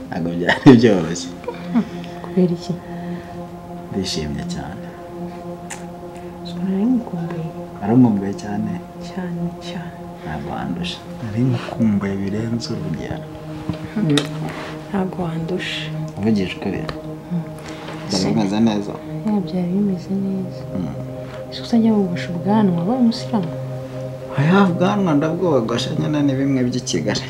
Ntabwo byari byoroshye. Kubera iki? Ndishimye cyane. Nari ngukumbuye. Naramukumbuye cyane. Cyane cyane. Ntabwo wandusha. Nari ngukumbuye birenze urugero. Ntabwo wandusha. Uvugije ukuri. Byari bimeze neza. Byari bimeze neza. Ese utajya wogosha ubwanwa wabaye umusilamu? Oya, ubwanwa ndabwogosha nyine ni bimwe by'i Kigali.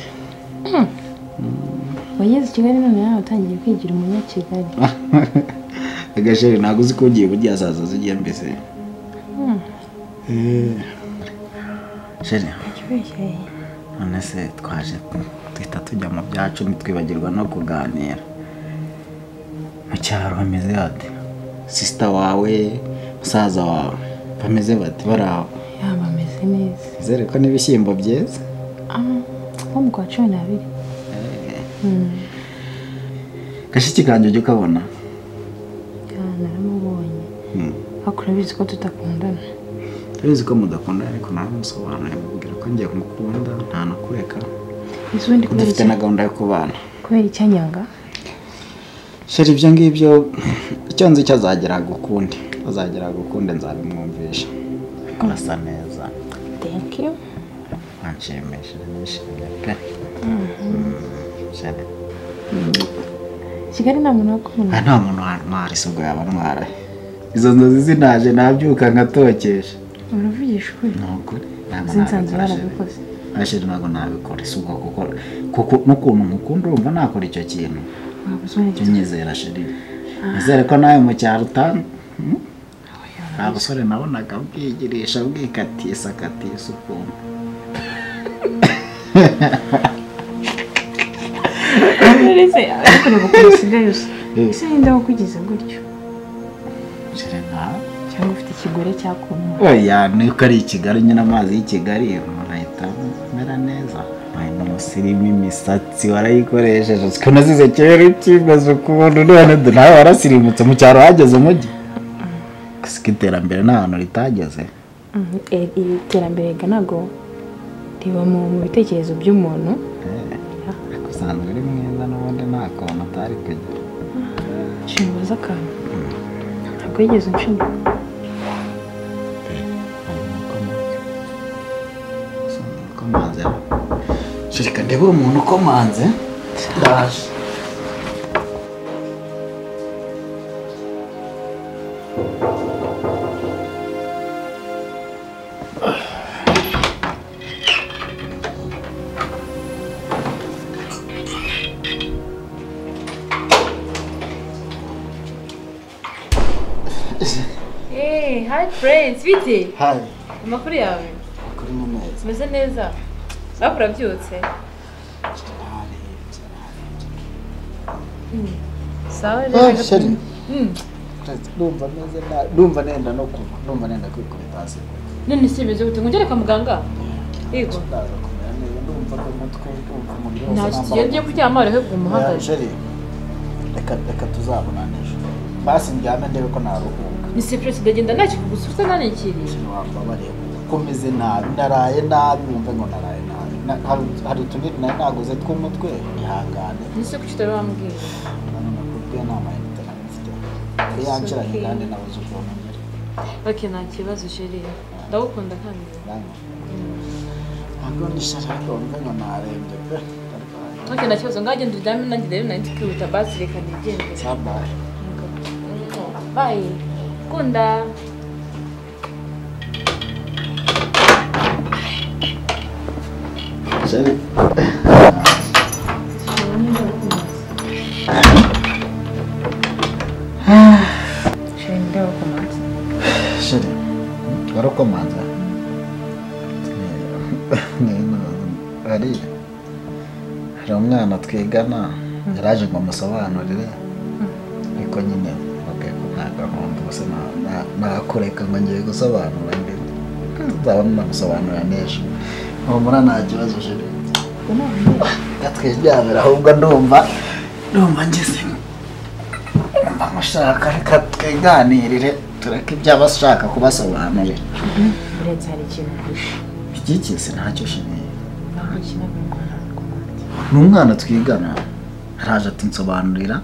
Wageze i Kigali none nawe utangiye kwigira umunyakigali. Agasheri ntabwo uzi ko ugiye burya hazaza zigiye mbese. Sheri, none se twaje duhita tujya mu byacu ntitwibagirwa no kuganira. Mu cyaro bameze bate? Sisita wawe, musaza wawe bameze bate? Bari aho? Ya, bameze neza. Nizere ko n'ibishyimbo byeze. Nko mu kwa 12. Gashiki kanjye ujya ukabona? Ya, naramubonye. Ariko urabizi ko tudakundana. Urabizi ko mudakundana ariko naramusobanuriye mubwira ko ngiye kumukunda nta no kureka. Dufite na gahunda yo kubana. Kubera icyanyanga? Sheri, ibyo ngibyo icyo nzi cyo azagera agukunde. Azagera agukunde nzabimwumvisha. Urasa neza. Thank you. Wanshimishije nishimye pe. Sheri. Kigali nta muntu wakunda. Nta muntu wantwara, ese ubwo yaba antwara. Izo nzozi zinaje nabyuka nkatokesha. Uravugisha ukuri? Ni ukuri. Sinsanzwe barabikoze. Asheri ntabwo nabikora, si ubwo kuko n'ukuntu nkukunda urumva nakora icyo kintu. Jya unyizera Sheri. Nizere ko nawe mu cyaro utanga. Nta busore nabonaga bwigirisha bwikatisa katisa ukuntu. Uretse ariko reba ukuntu usigaye usa. Ese ninde wakugize gutyo? Sheri nta cyangwa ufite ikigore cyakumwe? Oya, nuko ari i Kigali nyine, amazi y'i Kigali umuntu ahita amera neza. Umusirimu imisatsi warayikoresheje siko nazize kera ukimeze ukuntu none nawe warasirimutse mu cyaro hageze umujyi. Siko iterambere nta hantu ritageze. Iterambere ntabwo riba mu bitekerezo by'umuntu. Usanzwe uri mwiza n'ubundi nta kuntu utari kugira. Nshinga akantu. Ntabwo yigeze unshinga. Ukomanze. Reka ndebe uwo muntu ukomanze. Ndaje. Hey, hi friends, bite? Hi. Amakuru yawe? Amakuru ni meza. Umeze neza? Urabyutse? Sawa rero. Sheri. Ndumva meze nabi. Ndumva nenda no kuva. Ndumva nenda kwikubita hasi. None se bimeze gute? Ngongere kwa muganga? Yego. Ndaza kumera neza. Ndumva ko umutwe ndumva umubiri wose. Nta ngiye kuryama rero kumuhagaze. Sheri. Reka tuzabonana ejo. Basi ndyame ndebe ko naruhuka. Ni surprise ndagenda nakikugusubiza nanikiriye. Wambabariye kuko meze nabi, naraye nabi, wumve ngo naraye nabi. Hari utundi nari naguze tw'umutwe, ihangane. Nise kuki utari wambwira? None nakubwiye nta mayinite nari mfite. Yanshiranye kandi nabuze ukuntu ngera. Okay, nta kibazo Sheri. Ndagukunda kandi. Ntabwo nishaka ariko wumve ngo narembye pe. Okay, nta kibazo ngagenda uryame nanjye rero nari ndikihuta basi reka nigendere. Bye. Bye. Kunda. Sheri. Sheri ndakomanze. Sheri. Warakomanze? Hari umwana twigana yaraje ngo musobanurire ariko nyine nta gahunda gusa nakureka ngo ngiye gusobanura ndi nzabona namusobanurira n'ejo. Humura nta kibazo Sheri. Twiryamira ahubwo ndumva ngeze mba mushaka reka twiganirire tureke ibyo abashaka kubasobanurira. Uretse hari ikintu uhishe. Iki se ntacyo Sheri. Ni umwana twigana. Araje ati nsobanurira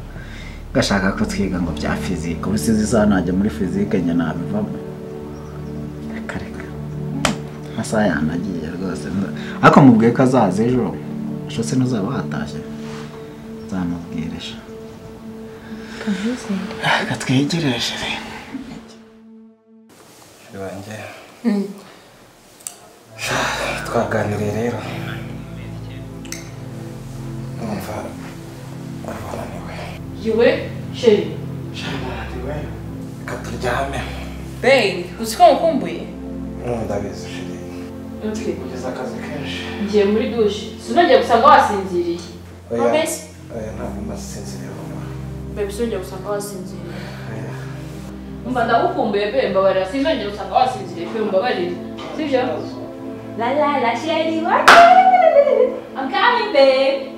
gashaka ko twiga ngo bya physique. Ubu sizi isaha najya muri physique njye nabivamo. Reka reka. Amasaha yanagiye rwose. Ariko mubwiye ko azaza ejo. Ejo se ntuzaba watashye. Nzamubwira ejo. Reka twegereje. Wanjye. Twaganiriye rero. Numva ananiwe. Yewe, chérie. Ananiwe. Reka turyame. Babe, uzi ko ngukumbuye? Ndabizi chérie. Okay. Kugeza akazi kenshi. Ngiye muri douche. Sinongeye gusanga wasinziriye. Promise? Oya, ntabwo mbasinziriye vuba. Babe, sinongeye gusanga wasinziriye. Umva ndagukumbuye pe, mbabarira. Sinongeye gusanga wasinziriye pe, mbabarira. Sibyo? La la la chérie, what? I'm coming, babe.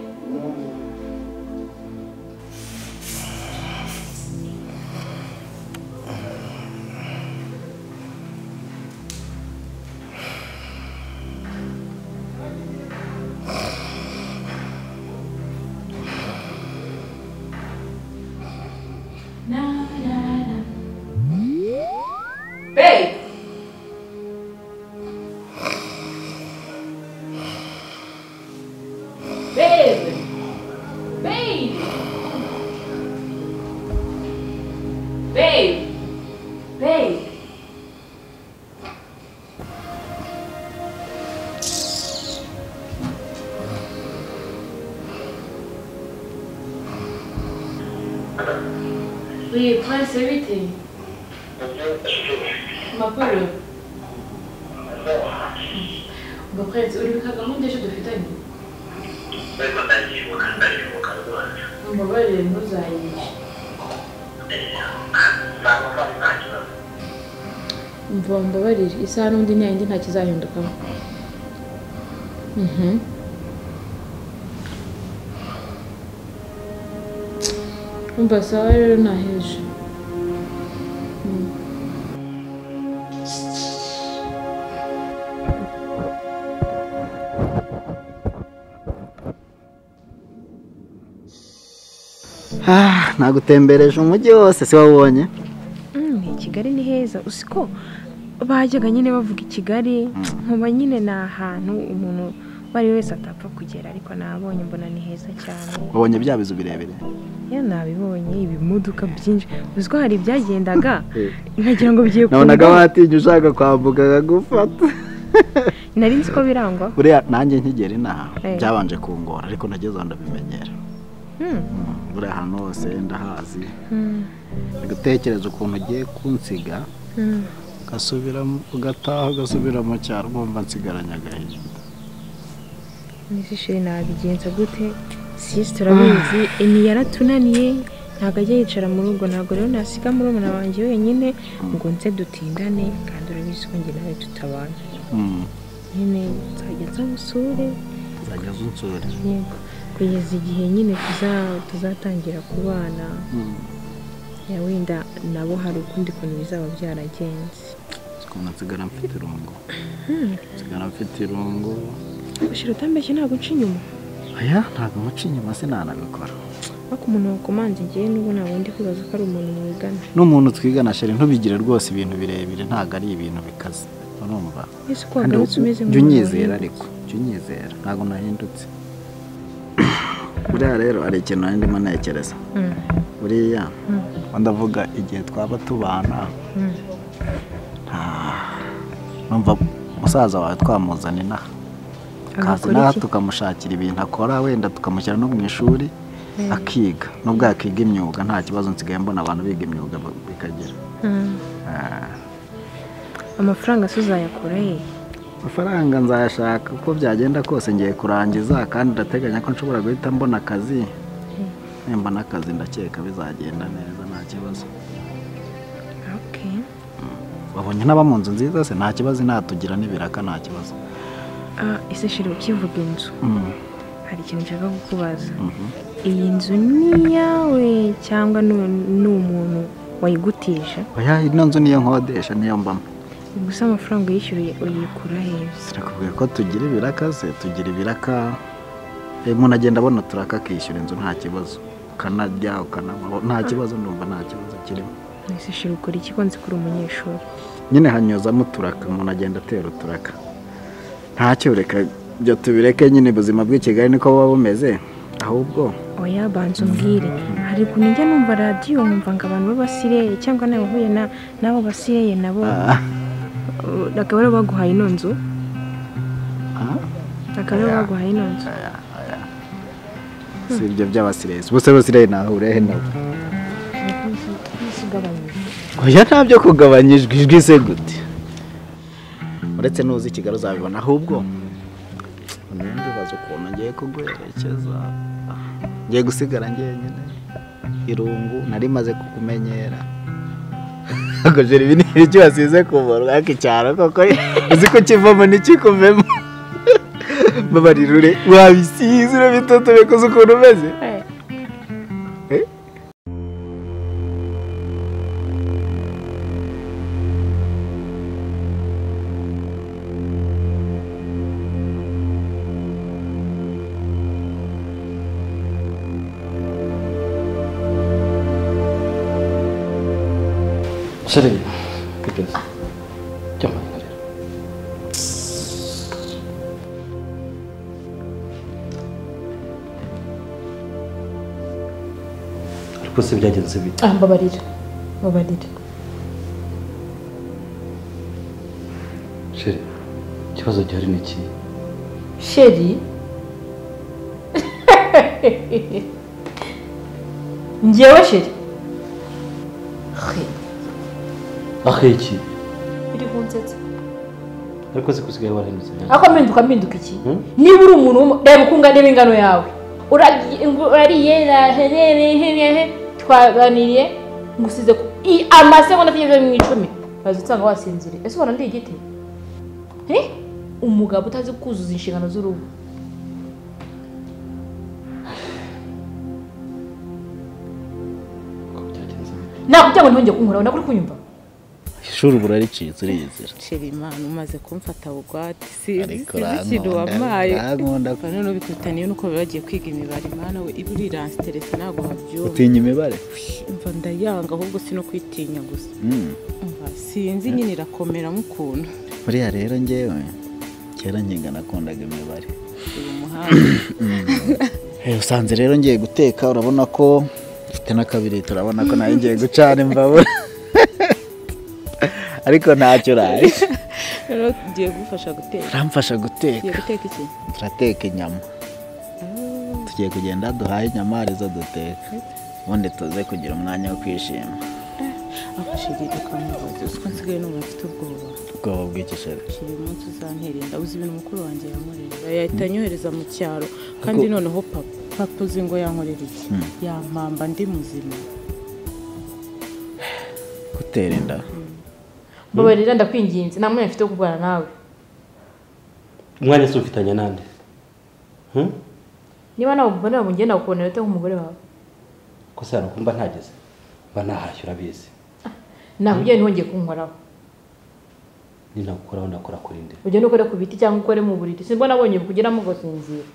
Na na na. Babe. Babe. Babe. Babe. Babe. Oui, Prince, everything. Makuru. Ngo Prince, uribuka gahunda ejo dufitanye? Mbabarire ntuzayice. Umva mbabarire, isaha n'undi ntiyindi nta kizahindukaho. Umva sawa rero naheje. Nagutembereje umujyi wose si wabonye? Kigali ni heza usiko bajyaga nyine bavuga i Kigali nkuba nyine ni ahantu umuntu wari wese atapfa kugera ariko nabonye mbona ni heza cyane. Wabonye bya bizu birebire? Ya nabibonye ibimodoka byinshi uziko hari ibyagendaga nkagira ngo bigiye kumva. Nabonaga watinye ushaka kwambuka akagufata. Nari nzi ko birangwa. Buriya nanjye nkigera inaha byabanje kungora ariko nageze aho ndabimenyera. Buriya ahantu hose ndahazi. Gutekereza ukuntu ugiye kunsiga ugasubira ugataha ugasubira mu cyaro bumva nsigaranye agahinda. Nisi nabigenza gute? Sisi turabizi eni yaratunaniye ntabwo ajya yicara mu rugo ntabwo rero nasiga murumuna wanjye wenyine ngo nze dutindane kandi urabizi ko njye nawe tutabana. Nyine nzajya nza musure. Nzajya unsure. Yego. Kugeza igihe nyine tuzatangira kubana. Ya wenda nabo hari ukundi kuntu bizaba byaragenze. Ukuntu nsigara mfite irungu. Nsigara mfite irungu. Ushira utambeshye ntabwo nca inyuma. Oya ntabwo muca inyuma sinanabikora. Ariko umuntu wakomanze ngiye n'ubu ntabwo ndi kwibaza ko ari umuntu mwigana. N'umuntu twigana chérie ntubigire rwose ibintu birebire ntabwo ari ibintu bikaze. Urumva? Ese ko wagarutse umeze nk'umuntu. Jya unyizera ariko jya unyizera ntabwo nahindutse. Buriya rero hari ikintu nari ndimo ntekereza. Buriya ndavuga igihe twaba tubana numva musaza wawe twamuzana inaha. Akaza inaha tukamushakira ibintu akora wenda tukamushyira no mu ishuri akiga. Nubwo yakiga imyuga nta kibazo nsigaye mbona abantu biga imyuga bikagera. Amafaranga se uzayakura he? Amafaranga nzayashaka uko byagenda kose ngiye kurangiza kandi ndateganya ko nshobora guhita mbona akazi. Nimbona akazi ndakeka bizagenda neza nta kibazo. Okay. Wabonye n'aba mu nzu nziza se nta kibazo natugira n'ibiraka nta kibazo. Ese shiri ukivuga inzu. Hari ikintu nshaka kukubaza. Iyi nzu ni iyawe cyangwa ni umuntu wayigutije? Oya ino nzu niyo nkodesha niyo mbamo. Gusa amafaranga uyishyuye uyikura he? Sinakubwiye ko tugira ibiraka se tugira ibiraka. Umuntu agenda abona turaka akishyura inzu nta kibazo. Ukanarya ukananywa nta kibazo, ndumva nta kibazo kirimo. Ese shira ukora iki ko nzi kuri umunyeshuri? Nyine hanyuzamo uturaka, umuntu agenda atera uturaka. Ntacyo, reka ibyo tubireke nyine, ubuzima bw'i Kigali niko buba bumeze. Ahubwo oya banza umbwire, hari ukuntu njya numva radiyo nkumva ngo abantu b'abasireye cyangwa nawe wahuye n'abo basireye nabo bakaba aribo baguhaye ino nzu? Bakaba aribo baguhaye ino nzu? Si ibyo by'abasireye, ubuse abasireye nahuriye he nabo? Oya ntabyo kugabanya ijwi, ijwi se gute? Uretse nuzi Kigali uzabibona. Ahubwo ndibaza ukuntu ngiye kuguherekeza, ngiye gusigara njyenyine, irungu nari maze kukumenyera. Agojera ibi ni ibiki wasize ku muntu icyaro koko, uzi ko kivamo ntikikuvemo. Mbabarira wabisize urabitoto bikoze ukuntu umeze. Chérie, kugeza cyangwa rero ariko se byagenze bite? Mbabarira, mbabarira. Chérie, ikibazo gihari ni iki? Chérie, njyewe chérie Aheki. Iri kunsetsa. Ariko se kusigaye warahindutse. Ako mpinduka mpinduka iki? Niba uri umuntu reba ukunga ndebe ingano yawe. Urariye hehe twaganiriye ngusize amasegonda atageze mu 10. Bazi usanga wasinziriye. Ese ubona ndi igiti? Umugabo utazi kuzuza inshingano z'urugo. Nakubwiye ngo ntongeye kunkoraho, nakuri kunyumva. Ishuri ubu raricitse uriyizira. Chérie Imana umaze kumfata bugwate, sinzi ikintu wampaye. None bikutaniye nuko bagiye kwiga imibare. Imana we iba uriransterese ntabwo wabyumva. Utinya imibare? Umva ndayanga ahubwo si no kwitinya gusa. Umva sinzi nyine irakomera mukuntu. Buriya rero njyewe kera nkinga nakundaga imibare. Uyu muhanga. Usanze rero ngiye guteka, urabona ko mfite n'akabiri, turabona ko nayo ngiye gucana imbabura. Ariko ntacyo uraye. Rero ngiye gufasha guteka. Uramfasha guteka. Ngiye guteka iki? Turateka inyama. Tugiye kugenda duhaye inyama arizo duteka. Ubundi tuze kugira umwanya wo kwishima. Afashije ukamubaza uko nsigaye numva mfite ubwoba. Ubwoba bw'iki chérie? Uyu munsi uzantera inda, uzi ibintu mukuru wanjye yankorera. Yahita anyohereza mu cyaro kandi noneho papa uzi ngo yankorera iki? Yampamba ndi muzima. Gutera inda? Mbabarira ndakwinginze nta mwanya mfite wo kurwana nawe. Umwanya se ufitanye nande? Niba nawe ubona mugenda ukubona ute nk'umugore wawe? Ko se hano kumba ntageze mba nahashye urabizi. Nakubwiye ntongeye kunkoraho. Ninagukoraho ndakora kuri nde? Ugende ukore ku biti cyangwa ukore mu buriri. Sinbwo nabonye kugeramo ugasinzira.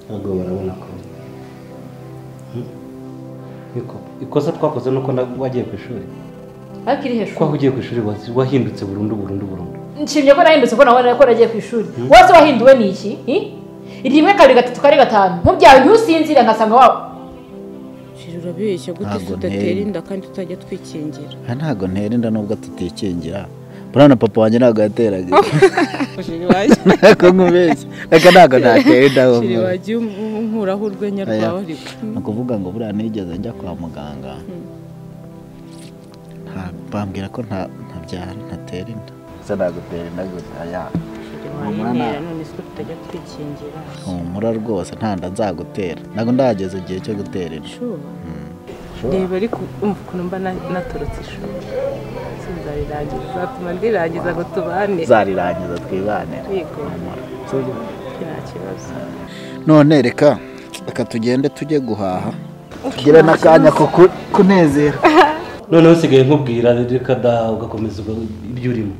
Ntabwo barabona ko ikosa twakoze nuko wagiye ku ishuri. Akiri hejuru. Ko ugiye ku ishuri wahindutse burundu burundu burundu. Nshimye ko nahindutse ko nawe ko nagiye ku ishuri. Wose wahinduwe ni iki? Rimwe kabiri gatatu kare gatanu. Nkubyaye ntusinzira ngasanga wawe. Shira urabeshya gute tudatera inda kandi tutajya twikingira. Ntago ntera inda nubwo tutikingira. Burana papa wanjye ntago yateraga. Shira waje. Ko nkubeshya. Reka ntago natera inda. Shira wagiye unkuraho urwenya rwawe ariko. Nukuvuga ngo buriya nigeze njya kwa muganga. Bambwira ko ntabyara ntatera inda. Se nagutera inda gute? Aya. Wayintera none se tutajya twikingira. Humura rwose nta nda nzagutera. Ntago ndageze igihe cyo gutera inda. Reba ariko umva ukuntu mba natorotse ishuri. Nzarirangiza zatuma ndirangiza ngo tubane. Zarirangiza twibanire. Yego. Nta kibazo. None reka tugende tujye guhaha. Tugire n'akanya ko kunezera. Noneho usigaye nkubwira reka da ugakomeza ibyo urimo.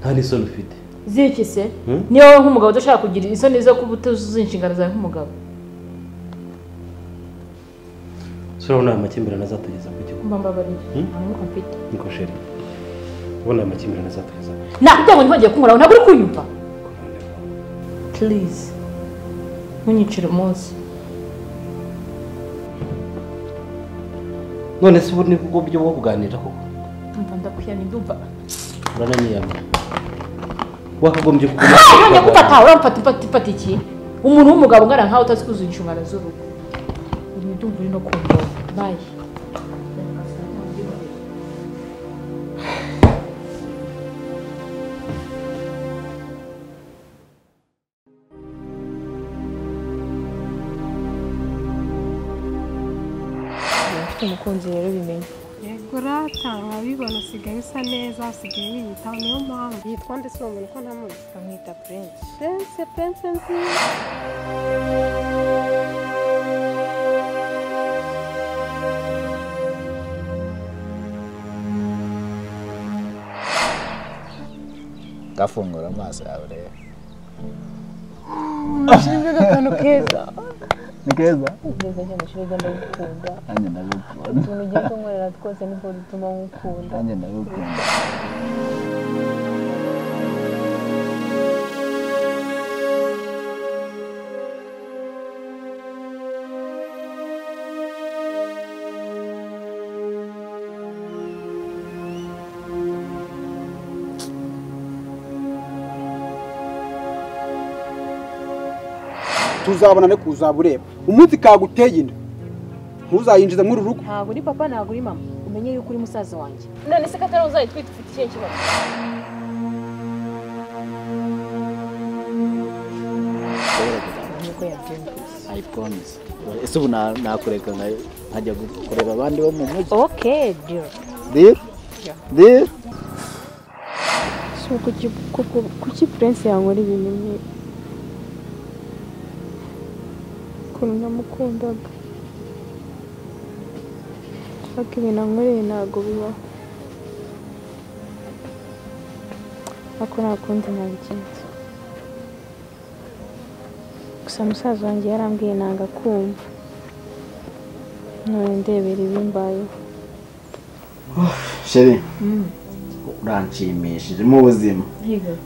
Nta n'isoni ufite. Ziki se? Niba wowe nk'umugabo udashaka kugira isoni zo kuba utuzuza inshingano zawe nk'umugabo. Sura ubona aya makimbirane azatugeza ku gihugu. Mbabariye. Nta mwuka mfite. Niko sheri. Ubona aya makimbirane azatugeza. Nakubwiye ngo ntihongere kunkoraho, ntabwo uri kunyumva. Please. Ntunyicire umunsi. None se ubu ni bwo buryo bwo kuganira koko? Ndumva ndakwiyamye, ndumva. Urananiyamye. Wakagombye kuguma. None gufata uramfata ufata iki? Umuntu w'umugabo ungana nkawe utazi kuzuza inshingano z'urugo. Ndumva uri no kumva. Bye. Umukunzi rero bimenye. Yego rata wabibona usigaye usa neza, usigaye wiyitaho, niyo mpamvu yitwa nde se uwo muntu ko ntamuzi? Bamwita Prince. Prince, Prince nziza. Gafungura amaso yawe rero. Ushinzwe akantu keza. Ni keza? Keza cyane shirega ndagukunda. Nanjye ndagukunda. Utuntu ugiye kunkorera twose niko dutuma ngukunda. Nanjye ndagukunda. Tuzabona ne kuzaba ureba umunsi kaguteye inda ntuzayinjiza muri uru rugo. Ntabwo uri papa, ntabwo uri mama, umenye yuko uri musaza wanjye. None se katari uzayitwita ufite ikihe kibazo? I promise. Ese ubu nakureka nkajya kureba abandi bo mu mujyi? Okay, deal. Deal? Deal? So kuki Prince yankora ibintu nk'ibi? Ukuntu namukundaga, ariko ibintu ankoreye ntabwo bibaho. Ariko nta kundi nabigenza. Gusa musaza wanjye yarambwiye nanga kumva, none ndebera ibimbayeho. Sheri, uranshimishije mu buzima.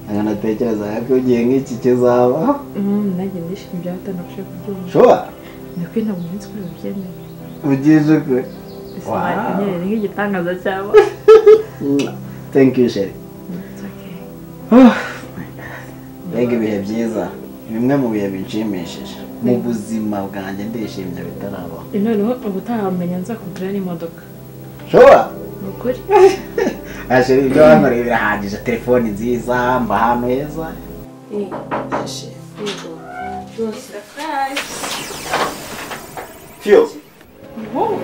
Ntabwo natekereza ko igihe nk'iki kizaba. Nanjye ndishimye byatanafashe kubyumva. Sure. Ndakwiye ntabwo umunsi kuri ubyemeye. Ugize ukwe. Wow. Ni nk'igitangaza cyaba. Thank you, Sheri. It's okay. Mbega ibihe byiza. Bimwe mu bihe binshimishije mu buzima bwanjye, ndishimye bitarabaho. Noneho ubutaha menya nza kugura n'imodoka. Sure. Ni ukuri. Sheri, ibyo wankoreye birahagije. Telefoni nziza, mba ahantu heza. Fio. Wowe?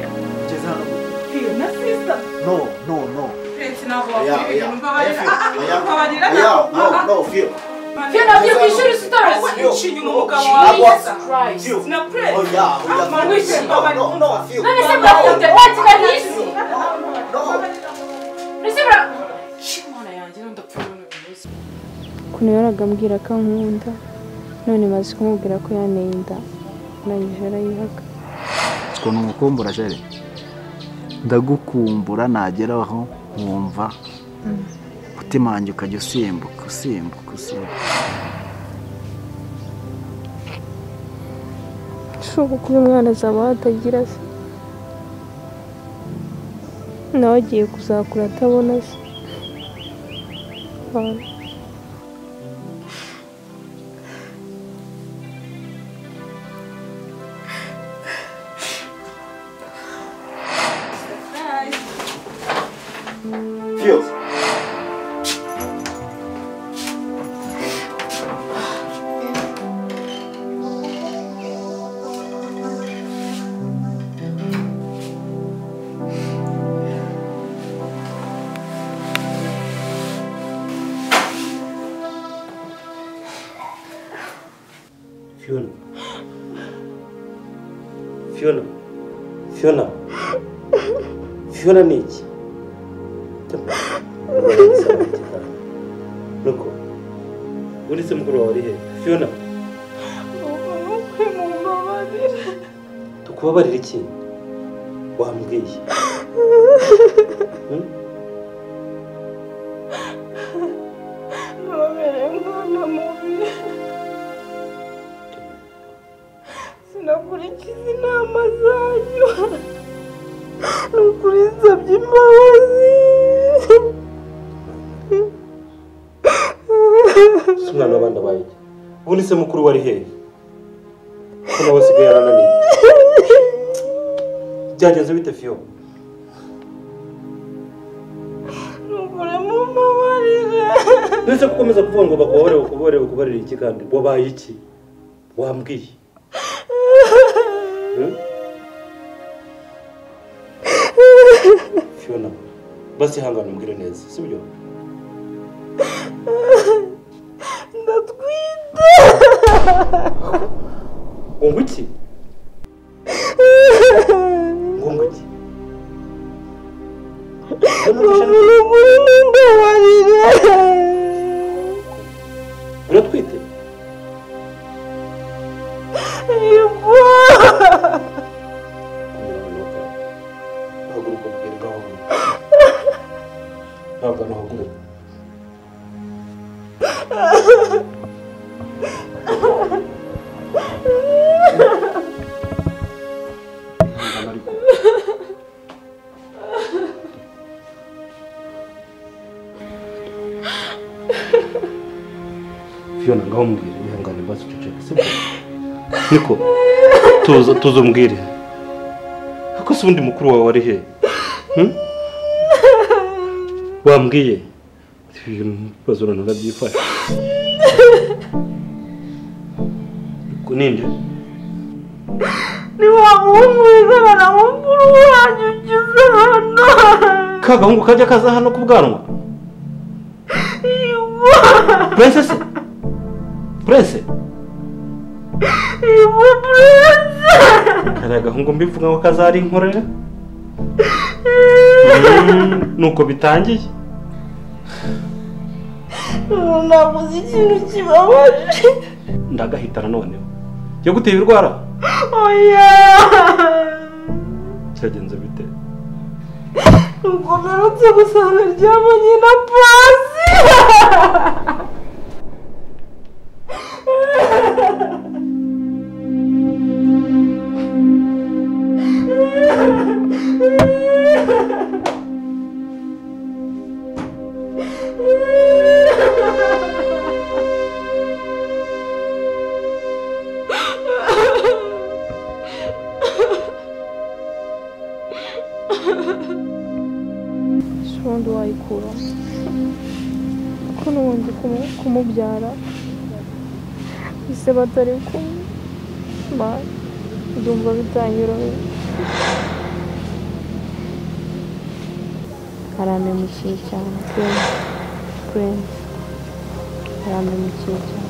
Ugeze hano gute? Fio na sister. No, no, no. Prince ntabwo wakwiriye mbabarira. No, no, Fio. Fio nabyo ku ishuri sitorosi. Nshinye umugabo wawe. Fio. Na Prince. Oya, oya. No, no, Fio. None se murakunde wakira nk'isi. No. None se mura. Imana yanjye ndapfuye none umunsi. Ukuntu yahoraga ambwira ko ankunda, none maze kumubwira ko yanteye inda, arangije arayihaga. Ukuntu ngukumbura Sheri, ndagukumbura nageraho nkumva umutima wanjye ukajya usimbuka usimbuka usimbuka. Ushobora kuba umwana azaba atagira se, nawe agiye kuzakura atabona se. Fio. Fiona. Fiona. Fiona. Fiona ni iki? Nuko. Ubundi se mukuru wawe ari he? Fiona. Tukubabarira iki? Wambwiye. Nababereye umwana mubi. Sinakurikiza inama zanyu. Nukuri nsabye imbabazi. Si umwana w'abandi abaye iki? Ubundi se mukuru wari hehe? Ko nawe asigaye yarananiye. Byagenze bite Fiyo? Nukuri mumbabarire. Ndetse gukomeza kuvuga ngo bakubabarire bakubabarire bakubabarire iki kandi wabaye iki? Wambwiye. Fiona, basi hangana umbwire neza, sibyo? Ndatwite. Ngo iki? Ngo iki? Uratwite? Yego. Haguruka ubwire ngaho. Ntabwo nahaguruka. Fiona ngaho mbwire ihangane basi uceceke sibyo? Niko tuza tuza umbwire. Ako se ubundi mukuru wawe ari he? Wambwiye ibibazo narabyifashe. Ninde? Ni wa muhungu wizana na mukuru wanyu ugize hano. Ka gahungu kajya kaza hano ku bwanwa? Princess? Prince? Ibu Prince! Kariya gahungu mbivuga ngo kazari inkorera? Nuko bitangiye. Nabuze ikintu kibabaje. Ndagahitana noneho. Yo guteye ibirwara? Oya! Cyagenze bite? Nuko mperutse gusanga aryamanye na Pasi. Ubundi wayikuramo ko n'ubundi kumubyara ise batari kumwe ndumva bitanyoroheye. Arampemukiye cyane pe, Prince arampemukiye cyane.